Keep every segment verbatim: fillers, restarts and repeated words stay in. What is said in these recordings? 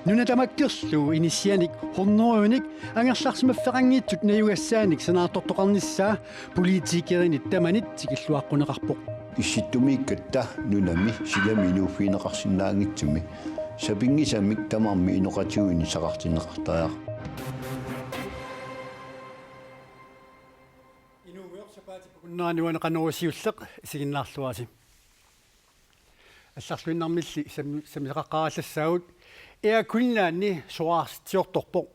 Nuna tamakkerlugu inissianik hunnorujunik angerlarsimaffeqanngitsut najugassaanik sanaartortoqarnissaa politikerinit tamanit tikilluaqquneqarpoq. Issittumiikkatta nunami silami inuuffigineqarsinnaanngitsumi sapinngisamik tamarmik inoqatigiinni saqartinneqartariaqarput. Inuugujoq sapaatip akunnerani uani Qanorooq siulleq isiginnaarluarisi. Allarluinnarmilli sam-, sammisaqaqqaarallassagut. Air Greenlandi soraarsitsiortorpoq.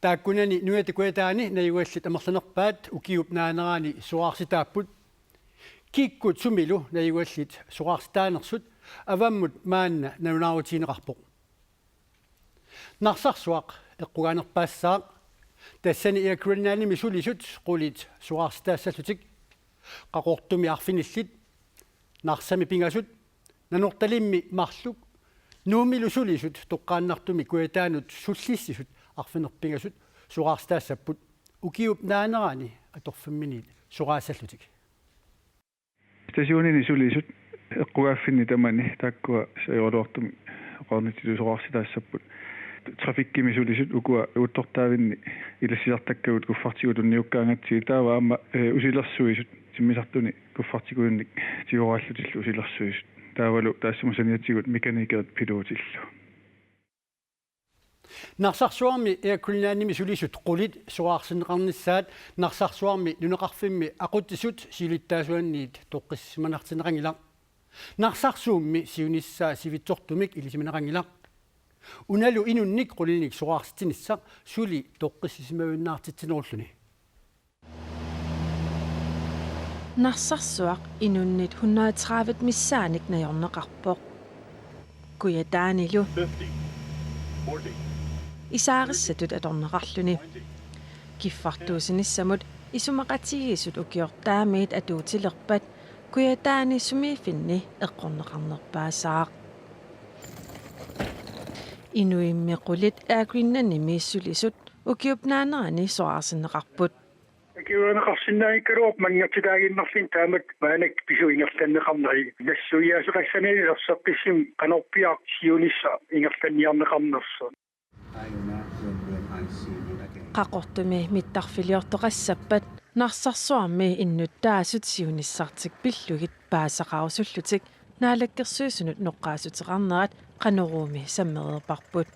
Taakkunani nunatta kujataani najugallit amerlanerpaat ukiup naanerani soraarsitaapput. Kikkut sumilu najugallit soraarsitaanersut avammut maanna nalunaarutigineqarpoq. Narsarsuaq eqqugaanerpaassaaq. Tassani Air Greenlandimi sulisut qulit soraarsitaassallutik. Qaqortumi arfinillit, Narsami pingasut, Nanortalimmi marluk, Nuummilu sulisut toqqaannartumik kujataanut sullissisut arfineq-pingasut soraarsitaassapput ukiup naanerani atorfimminit soraassallutik. Stationini sulisut eqqugaaffinni tamani taakkua sajugaluartumik oqarnitsitut soraarsitaassapput. Trafikkimi sulisut ukua uuttortaavinni ilassisartakkagut kuffartigut tunniukkaangatsigit taava aamma, eh, usilersuisut timmisartuni kuffartikujunnik tigoraallutillu usilersuisut. Taavalu taassuma saniatigut mekanikerit pilotillu. Narsarsuarmi Air Greenlandimi sulisut qulit soraarsinneqarnissaat Narsarsuarmi nunaqarfimmi aqutsisut siulittaasuanniit toqqissisimanartinneqanngilaq. Narsarsuummi siunissaa sivitsortumik ilisimaneqanngilaq. Unalu inunnik qulinik soraarsitsinissaq suli toqqissisimajunnaartitsinerulluni. Narsarsuaq inunnit hundrede tredive missaanik najorneqarpoq. Kujataanilu isaarissatut atorneqarluni. Kiffartuussinissamut isumaqatigiissut ukiortaamiit atuutilerpat kujataani sumiiffinni eqqorneqarnerpaasaaq. Inuimmi qulit Air Greenlandimi sulisut ukiup naanerani soraarsinneqarput. Akiuerineqarsinnaanngikkaluarpoq manngertitaaginnarluni taamatut maannakkut pisut ingerlanneqarneri. Nassuiaasoqassanerit erseqqissumik qanorpiaq siunissaq ingerlanniarneqarnersoq. Qaqortumi mittarfiliortoqassappat Narsarsuarmi innuttaasut siunissartik pillugit paasisaqarusullutik Naalakkersuisunut noqqaassuteqarnerat Qanoruumi sammereerparput.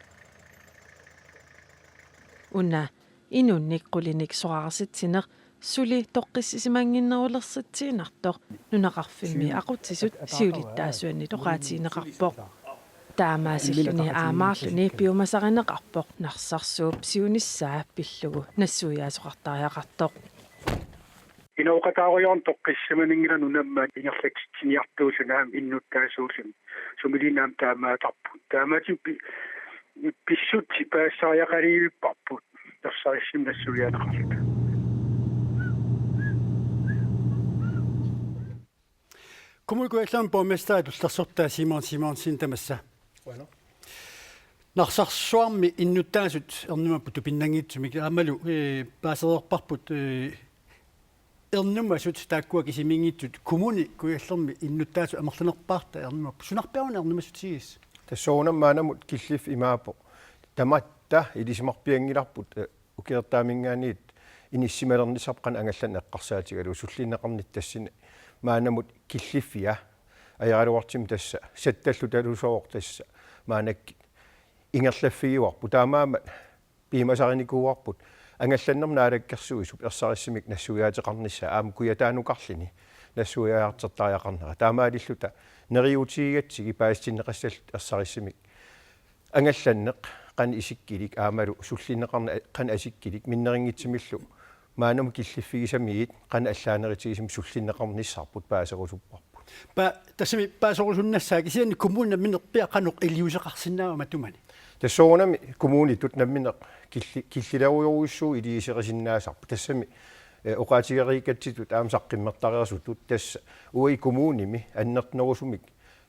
Una inunnik qulinik soraarsitsineq suli toqqissisimannginnerulersitsiinnartoq nunaqarfimmi aqutsisut siulittaasuannit oqaatigineqarpoq. Taamaasilluni aammaarluni piumasarineqarpoq Narsarsuup siunissaa pillugu nassuiaasoqartariaqartoq. Inooqataarujoorneq toqqissisimananngilaq nunammat ingerlatsitsiniartuulluni aamma innuttaasuulluni. Sumiliuna aamma taamaatarput. Taamaattumik pi-, pissutsit paasisariaqalivipparput. Ersarissumik nassuiaaneqarluta. Kommune Kujallermi borgmesteri tullersortaa Simon Simonsen tamassa. Qujanaq. Narsarsuarmi innuttaasut ernumapput tupinnanngitsumik aammalu, eh, paasereerparput, eh, ernumasut taakkua kisimiinngitsut Kommune Kujallermi innuttaasut amerlanerpaartaat ernumapput. Sunarpiaruna ernumassutigigissi? Tassa soorunami maannamut killiffik imaappoq. Tamatta ilisimarpianngilarput, eh, ukiortaaminngaanniit inissisimalernissarput qanoq angallanneq eqqarsaatigalugu sullinneqarnissaq tassani maannamut killiffia ajornartorsiornermi tassa sattallutalusooq tassa maannakkut ingerlaffigivarput taamaammat piumasarinikuuarput angallannermut naalakkersuisup ersarissumik nassuiaateqarnissaa aamma kujataanukarluni nassuiaajartortariaqarnera taamaalilluta neriuutigigatsigit paasitinneqassalluta ersarissumik angallanneq qanoq isikkilik aammalu sullinneqarneq qanoq asikkilik minnerunngitsumillu maannamut killiffigisamiit qanoq allaanerutigisumik sullinneqarnissarput paaserusupparput. Pa-, tassami paaserusunnassaaq kisianni kommuni namminerpiaq qanoq iliuuseqarsinnaava matumani? Tassa soorunami kommunitut nammineq killi-, killilerujorujussuuvoq iliuuserisinnaasarput. Tassami, eh, oqaatigereerikkatsitut aamma saqqummertareersutut tassa uagut kommunimi annertunerusumik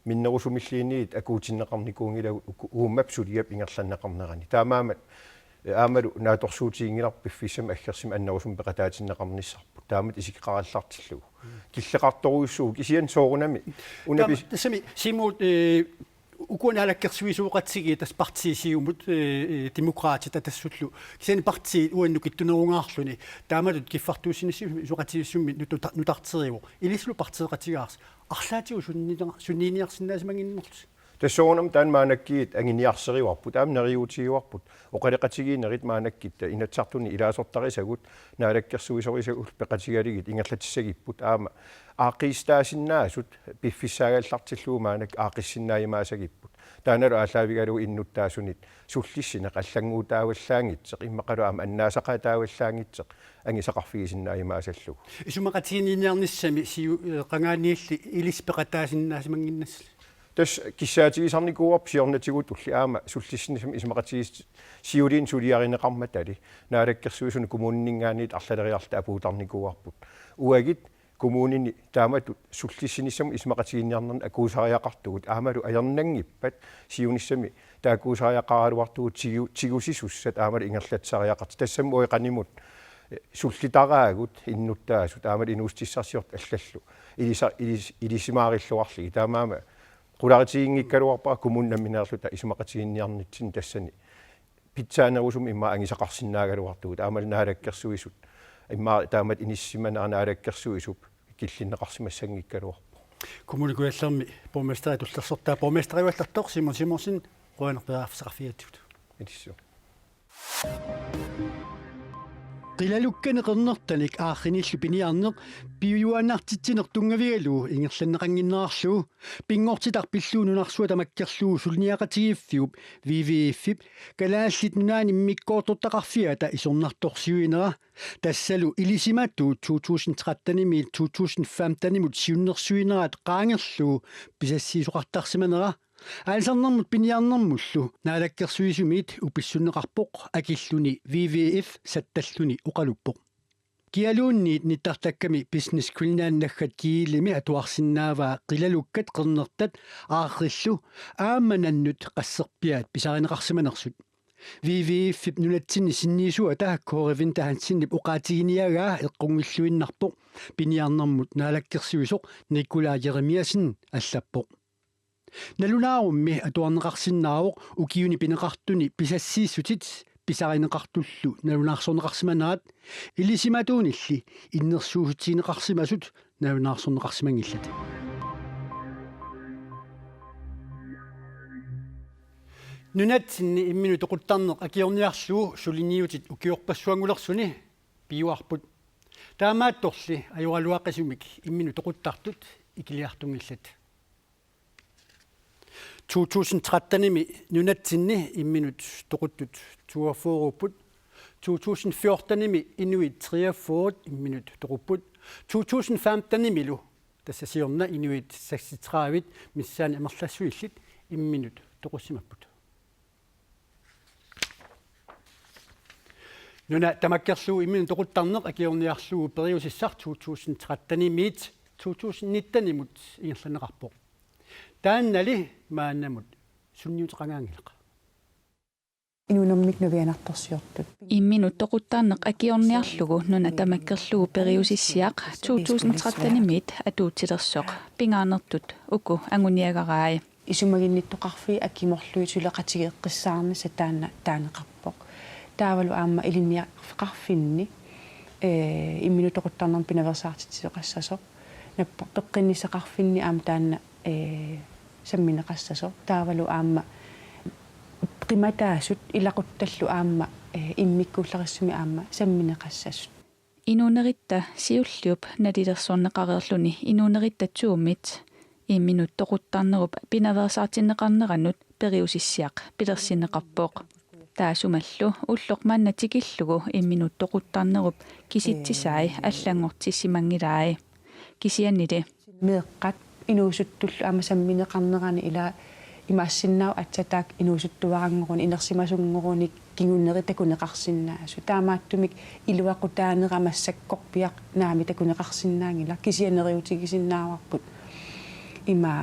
minnerusumilluunniit akuutinneqarnikuunngilagut uku-, uummap suliap ingerlanneqarnerani. Taamaammat, eh, aammalu naatsorsuutiginngilarput piffissami aggersumi annerusumik peqataatinneqarnissarput. Taamatut isikkoqarallartillugu. Killeqartorujussuuvoq kisianni soorunami. Una Taama-, pis- tassami Siumut, eh, ukua naalakkersuisooqatigiit tassa partiit Siumut, eh, eh, Demokraatit tassullu. Kisianni partiit uannut nukittunerungaarluni. Taamatut kiffartuussinissamut isoqatigiissummi nuta-, nutarterivoq. Ilisulu partiiqatigaarsi. Arlaatigut sunniinera-, sunniiniarsinnaasimanngikkaluarlusi. Tassa soorunami taanna maannakkut anguniarsarivarput, aamma neriuutigivarput. Oqaloqatigiinnerit maannakkut Inatsisartuni ilaasortarisagut, naalakkersuisorisagut peqatigalugit ingerlatissagipput, aamma aaqqiissutaasinnaasut piffissaagallartillugu maannakkut aaqqissinnaajumaassagipput. Taannalu aallaavigalugu innuttaasunit sullissineq allannguutaavallaanngitsoq, immaqalu aamma annaasaqaataavallaanngitsoq, angusaqarfigisinnaajumaassallugu. Isumaqatiginninniarnissami Siu-, eh, qangaaniilli ilissi peqataasinnaasimannginnassallugu. Tassa kissaatigisarnikuuarput siornatigutulli aamma sullissinissamut isumaqatigiis-, siuliani suliarineqarmatali, naalakkersuisunut kommunininngaanniit arlaleriarluta apuuttarnikuuarput. Uagut kommunini taamatut sullissinissamut isumaqatiginninniarnerni akuusariaqartugut, aammalu ajornanngippat siunissami taakkuusariaqaraluartugut tigu-, tigusisussat aammalu ingerlatsisariaqartut. Tassami uagut qanimut, eh, sullitaraagut innuttaasut aammalu inuussutissarsiortut allallu. Ilisa-, ilis-, ilisimaarilluarlugit. Taamaammat qularutiginngikkaluarpara kommunit nammineerluta isumaqatiginninniarnitsinni tassani pitsaanerusumik immaqa angusaqarsinnaagaluartugut, aammalu naalakkersuisut immaqa taamatut inissisimanera naalakkersuisup killinneqarsimassanngikkaluarpoq. Kommune Kujallermi borgmesteri tullersortaa borgmesteriuallartoq Simon Simonsen, qujanaq periarfissaqarfigigatsigut. Ilissuu. Qilalukkanik qernertanik aarrinillu piniarneq piujuaannartitsineq tunngavigalugu ingerlanneqannginnerarlugu pinngortitaq pillugu nunarsuaq tamakkerlugu suliniaqatigiiffiup WWF-ip Kalaallit Nunaanni immikkoortortaqarfiata isornartorsiuinera, tassalu ilisimatuut to tusind tretten-imiit to tusind femten-imut siunnersuinerat qaangerlugu pisassiisoqartarsimanera, aalisarnermut piniarnermullu naalakkersuisumiit upissunneqarpoq akilluni WWF sattalluni oqaluppoq. Kialuunniit nittartakkami Business Greenland naggat Kiilimi atuarsinnaavaa qilalukkat qernertat aarrillu aamma nannut qasserpiaat pisarineqarsimanersut. WWF-ip nunatsinni sinniisuata Kåre Winther Hansenip oqaatiginiagaa eqqunngilluinnarpoq, piniarnermut naalakkersuisoq Nikolaj Jeremiassen allappoq. Nalunaarummi atuarneqarsinnaavoq ukiuni pineqartuni pisassiissutit pisarineqartullu nalunaarsorneqarsimanerat, ilisimatuunilli innersuussutigineqarsimasut nalunaarsorneqarsimanngillat. Nunatsinni imminut toquttarneq akiorniarlugu suliniutit ukiorpassuanngulersuni piuarput. Taamaattorli ajoraluaqisumik imminut toquttartut ikiliartunngillat. To tusind tretten-imi nunatsinni imminut toquttut toogfyrre-upput. To tusind fjorten-imi inuit treogfyrre imminut toqupput. To tusind femten-imilu, tassa siorna, inuit seksogtredive missaani amerlassuillit imminut toqussimapput. Nuna tamakkerlugu imminut toquttarneq akiorniarlugu periusissaq to tusind tretten-imiit to tusind nitten-imut ingerlanneqarpoq. Taannali maannamut sunniuteqangaanngilaq. Inuunermik navianartorsiortut. Imminut toquttarneq akiorniarlugu nuna tamakkerlugu periusissiaq to tusind tretten-imiit atuutilersoq pingaarnertut uku anguniagarai. Isumaginnittoqarfiit akimorlugit suleqatigeeqqissaarnissaq taanna taaneqarpoq. Taavalu aamma ilinniarfeqarfinni, ee, imminut toquttarnermut pinaveersaartitsisoqassasoq. Nappa peqqinnissaqarfinni aamma taanna, ee, sammineqassasoq. Taavalu aamma qimataasut ilaquttallu aamma, ee, immikkuullarissumik aamma sammineqassasut. Inuuneritta siulliup nalilersorneqareerluni Inuuneritta to-mit imminut toquttarnerup pinaveersaartinneqarneranut periusissiaq pilersinneqarpoq. Taassumalu ulloq manna tikillugu imminut toquttarnerup kisitsisai allanngortissimanngilai. Kisiannili meeqqat inuusuttullu aamma sammineqarnerani ila imaassinnaavoq aatsaat taakku inuusuttuaranngorunik, inersimasunngoruni kinguneri takuneqarsinnaasut. Taamaattumik iluaqutaanera massakkorpiaq naamik takuneqarsinnaanngilaq, kisianni neriuutigisinnaavarput. Ima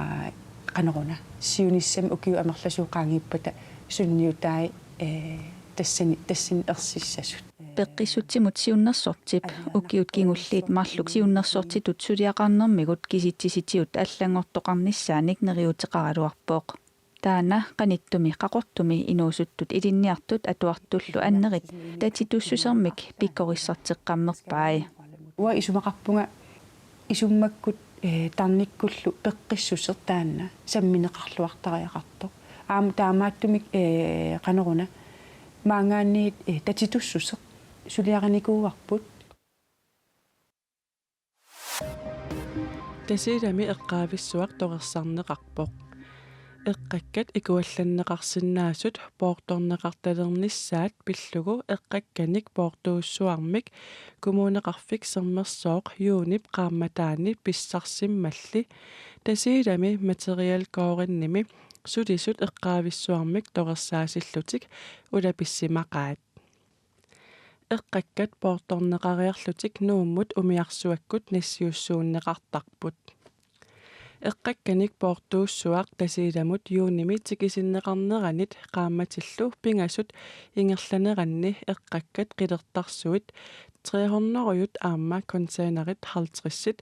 qanoruna siunissami ukiut amerlasuut qaangiuppata sunniutai, ee, tassani, tassani ersissasut. Peqqissutsimut siunnersortip ukiut kingulliit marluk siunnersortitut suliaqarnermigut kisitsisitigut allanngortoqarnissaanik neriuuteqaraluarpoq. Taanna qanittumi Qaqortumi inuusuttut ilinniartut atuartullu annerit tatitussusermik pikkorissarteqqammerpai. Uanga isumaqarpunga isummakkut, eh, tarnikkullu peqqissuseq taanna sammineqarluartariaqartoq. Aamma taamaattumik, eh, qanoruna maanngaanniit, eh, tatitussuseq suliarinikuuarput. Tasiilami eqqaavissuaq torersarneqarpoq. Eqqakkat ikuallanneqarsinnaasut poortorneqartalernissaat pillugu eqqakkanik poortuussuarmik Kommuneqarfik Sermersooq juunip qaammataani pissarsimmalli Tasiilami Materielgårdinimi sulisut eqqaavissuarmik torersaasillutik ulapissimaqaat. Eqqakkat poortorneqariarlutik Nuummut umiarsuakkut nassiussuunneqartarput. Eqqakkanik poortuussuaq Tasiilamut juunimi tikisinneqarneranit qaammatillu pingasut ingerlaneranni eqqakkat qilertarsuit tre hundrede aamma containerit halvtredsit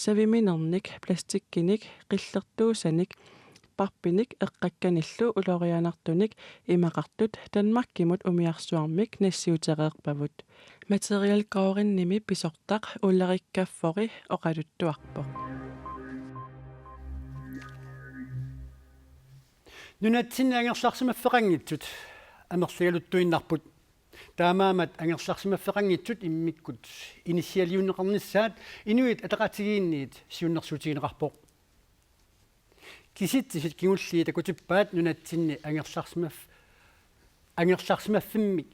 saviminernik, plastikkinik, qillertuusanik, pappinik eqqakkanillu ulorianartunik imaqartut Danmarkimut umiarsuarmik nassiutereerpavut. Materielgårdinimi pisortaq Ulrik Gaffori oqaluttuarpoq. Nunatsinni angerlarsimaffeqanngitsut amerligaluttuinnarput. Taamaammat angerlarsimaffeqanngitsut immikkut inissialiunneqarnissaat Inuit Ataqatigiinniit siunnersuutigineqarpoq. Kisitsisit kingulliit takutippaat nunatsinni angerlarsimaf-, angerlarsimaffimmik,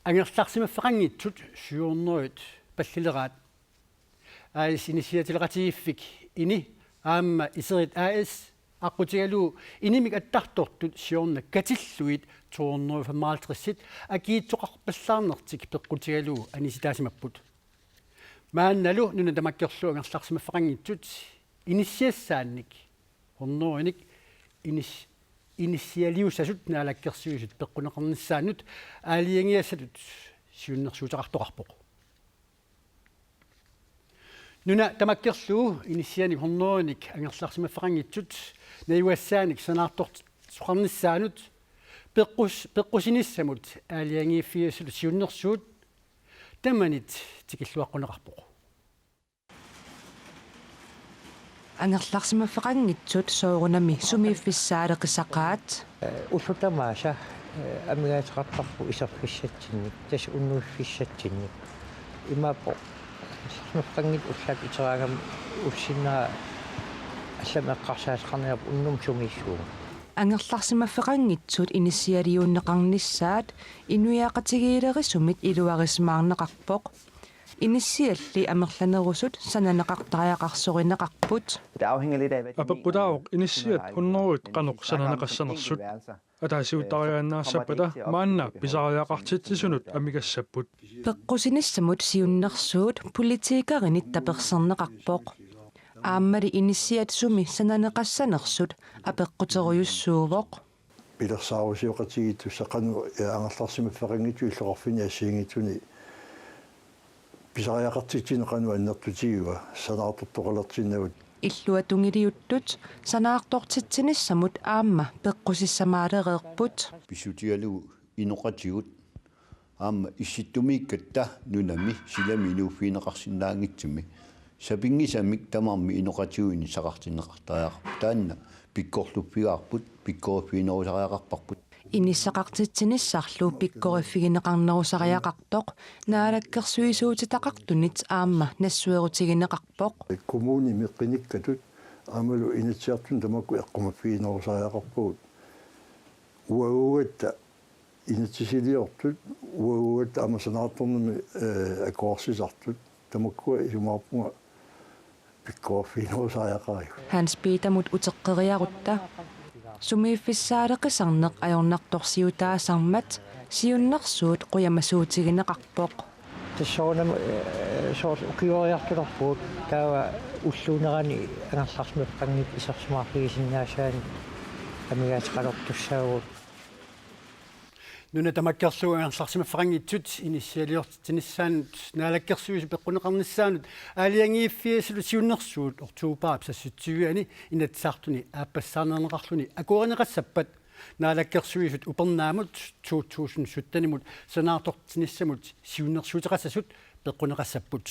angerlarsimaffeqanngitsut syv hundrede pallileraat. A/S Inissiatileqatigiiffik Ini aamma Iserit A/S aqqutigalugu inimik attartortut siorna katillugit to hundrede femoghalvtredsit akiitsoqarpallaarnertik peqqutigalugu anisitaasimapput. Maannalu nuna tamakkerlugu angerlarsimaffeqanngitsut inissiassaannik hundredenik inis-, inissialiussasut Naalakkersuisut peqquneqarnissaannut aalajangigassatut siunnersuuteqartoqarpoq. Nuna tamakkerlugu inissianik hundredenik angerlarsimaffeqanngitsut najugassaanik sanaartortoqarnissaanut peqqus-, peqqusinissamut aalajangiiffigisassatut siunnersuut tamanit tikilluaqquneqarpoq. Angerlarsimaffeqanngitsut soorunami sumiiffissaaleqisaqaat. Ullut tamaasa, eh, amigaateqartarput iserfissatsinnik, tassa unnuiffissatsinnik. Imaappoq, angerlarsimaffeqanngitsut ullaakkut iteraangamik ussinnera allamik eqqarsaateqarniarput unnummut sumiissuunga. Angerlarsimaffeqanngitsut inissialiunneqarnissaat inuiaqatigiilerisumit iluarisimaarneqarpoq. Inissialli amerlanerusut sananeqartariaqarsorineqarput. Apeqqutaavoq inissiat hundredet qanoq sananeqassanersut. Ataasiuttariaannaassappata maanna pisariaqartitsisunut amigassapput. Peqqusinissamut siunnersuut politikerinit taperserneqarpoq. Aammali inissiat sumi sananeqassanersut apeqquterujussuuvoq. Pilersaarusioqatigiittussaq qanoq, ja, angerlarsimaffeqanngitsut illoqarfinni assigiinngitsuni pisariaqartitsineq qanoq annertutigiva sanaartortoqalertinnagu. Illuatungiliuttut sanaartortitsinissamut aamma peqqusissamaalereerput. Pissutigalugu inoqatigut aamma issittumiikkatta nunami silami inuuffigineqarsinnaanngitsumi sapinngisamik tamarmik inoqatigut inissaqartinneqartariaqarput. Taanna pikkorluffigaarput, pikkoriffiginerusariaqarparput. Inissaqartitsinissarlu pikkoriffigineqarnerusariaqartoq naalakkersuisuutitaqartunit aamma nassuerutigineqarpoq. Kommunimi qinikkatut aammalu Inatsisartuni tamakku eqqumaffiginerusariaqarpagut. Uaguatta inatsisiliortut, uaguatta aamma sanaartornermi, eh, akuersisartut, tamakkua isumaqarpunga pikkoriffiginerusariaqarigut. Hans Petermut uteqqeriarutta. Sumiiffissaaleqisarneq ajornartorsiutaasarmat siunnersuut qujamasuutigineqarpoq. Tassa soorunami, eh, soorlu ukioriartulerpugut, taava ulluunerani angerlarsimaffeqanngitsut isersimaarfigisinnaasaanik amigaateqalertussaavugut. Nuna tamakkerlugu angerlarsimaffeqanngitsut inissialiortitsinissaanut Naalakkersuisut peqquneqarnissaanut aalajangiiffiasalu siunnersuut oktobarip seksogtyve-ani Inatsisartuni aappassaarneqarluni akuerineqassappat Naalakkersuisut upernaamut to tusind sytten-imut sanaartortitsinissamut siunnersuuteqassasut peqquneqassapput.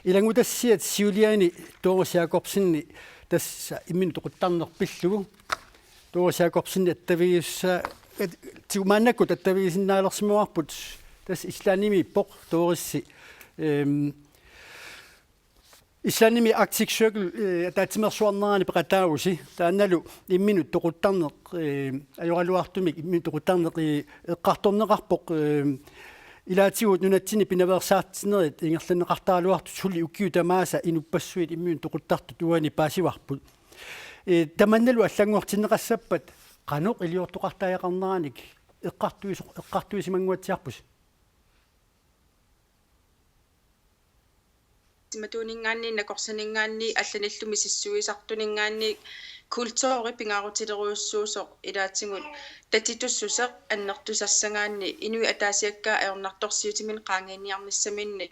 Ilanngutassiat siuliani Doris Jakobsen tassa imminut toquttarneq pillugu. Doris Jakobsen attavigissaa-, at-, tiumaannakkut attavigisinnaalersimavarput, tassa Islandimiippoq Doris. Ehm, Islandimi Arctic Circle, eh, ataatsimeersuarnerani peqataavusi. Taannalu imminut toquttarneq, eh, ajoraluartumik imminut toquttarneq, eh, eqqartorneqarpoq, eh, ilaatigut nunatsinni pinaveersaartitsinerit ingerlanneqartaraluartut suli ukiut tamaasa inuppassuit imminut toquttartut uani paasivarput. Eh, tamannalu allanngortinneqassappat qanoq iliortoqartariaqarneranik eqqartuiso-, eqqartuisimannguatsiarpusi? Matuuninngaanniit, nakorsaninngaanniit, allanillu misissuisartuninngaanniit kulturi pingaarutilerujussuusoq ilaatigut tatitussuseq annertusassagaanni inuit ataasiakkaat ajornartorsiutiminnik qaangiiniarnissaminnik,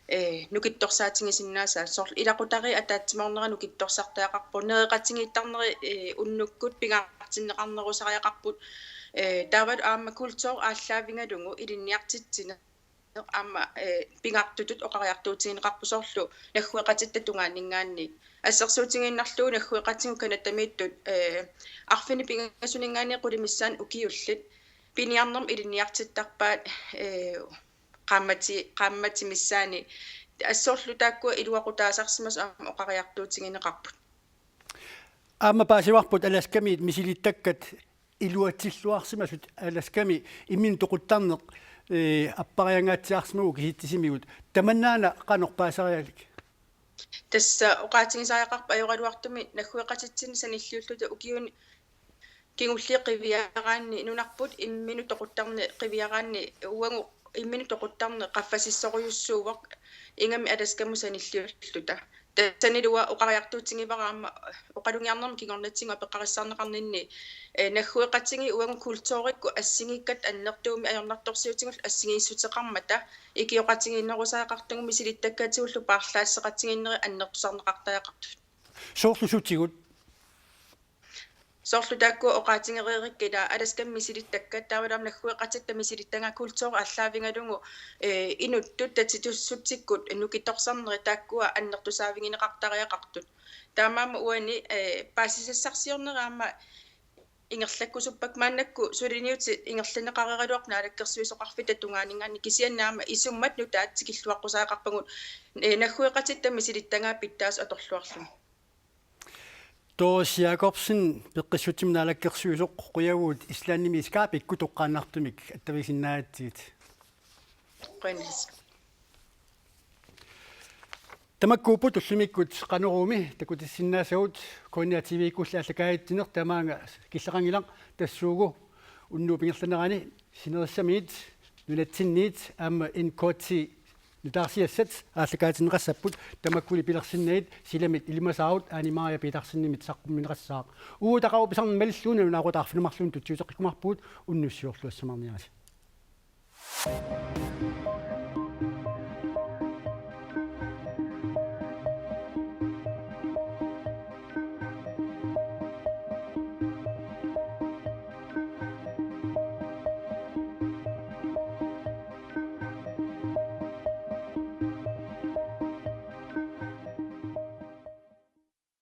eh, nukittorsaatigisinnaasaat, soorlu ilaqutariit ataatsimoornerat nukittorsartariaqarpoq, nereqatigiittarneri, eh, unnukkut pingaartinneqarnerusariaqarput, eh, taavalu aamma kulturi aallaavigalugu ilinniartitsineq aamma, eh, pingaartutut oqariartuutigineqarpoq, soorlu naggueqatitta tungaanninngaanniit. Assersuutigiinnarlugu naggueqatigut Canadamiittut, eh, arfineq-pingasuninngaanniit qulit missaanni ukiullit piniarnermut ilinniartittarpaat, eh, qaammati-, qaammatit missaanni. Assorlu taakkua iluaqutaasarsimasut aamma oqariartuutigineqarput. Aamma paasivarput Alaskamiit misilittakkat iluatsilluarsimasut Alaskami imminut toquttarneq, eh, appariangaatsiarsimavugut kisitsisimigut. Tamannaana qanoq paasarialik? Tassa oqaatigisariaqarpoq ajoraluartumik naggueqatitsinnit sanilliulluta ukiuni kingulliit qiviaraanni nunarput imminut toquttarneq qiviaraanni uagut imminut toquttarneq qaffasissorujussuuvoq ingammik Alaskamut sanilliulluta. Tassanilu uanga oqariartuutigivara aamma oqalugiarnermi kingornatigut apeqqarissaarneqarninni, eh, naggueqatigiit uagut kulturikkut assigiikkatta annertuumik ajornartorsiutigullu assigiissuteqarmata ikioqatigiinnerusariaqartugut misilittakkaatigullu paarlaasseqatigiinnerit annertusarneqartariaqartut. Soorlu sutigut? Soorlu taakkua oqaatigereerikka, ila Alaskami misilittakkat, taavalu aamma naggueqatitta misilittagaat kulturi aallaavigalugu, eh, inuttut tatitussutsikut nukittorsarnerit taakkua annertusaavigineqartariaqartut. Taamaammat uani, eh, paasisassarsiornerit aamma ingerlakkusuppakka, maannakkut suliniutit ingerlanneqareeraluarput naalakkersuisoqarfitta tungaaninngaanniit, kisianni aamma isummat nutaat tikilluaqqusariaqarpagut, eh, naggueqatitta misilittagaat pitsaasut atorluarlugit. Doris Jakobsen, Peqqissutsimut Naalakkersuisoq, qujavugut Islandimi Skápikkut toqqaannartumik attavigisinnaagakkit. Qujanaq. Tamakkuupput ullumikkut Qanoruumi takutissinnaasavut. K N R T V-kkulli aallakaatitsineq tamaanga killeqanngilaq, tassuugu unnuup ingerlanerani sinerissamiit nunatsinniit aamma N K T nutaarsiassat aallakaatinneqassapput. Tamakkuli pilersinnagit silamit ilimasaarut Aani Maria Petersenimit saqqummiunneqassaaq. Uagut aqagu pisarneq malillugu nalunaaqutaq arfineq-marlunut tutsiuteqqikkumaarpugut, unnussiorluassamaarniarisi.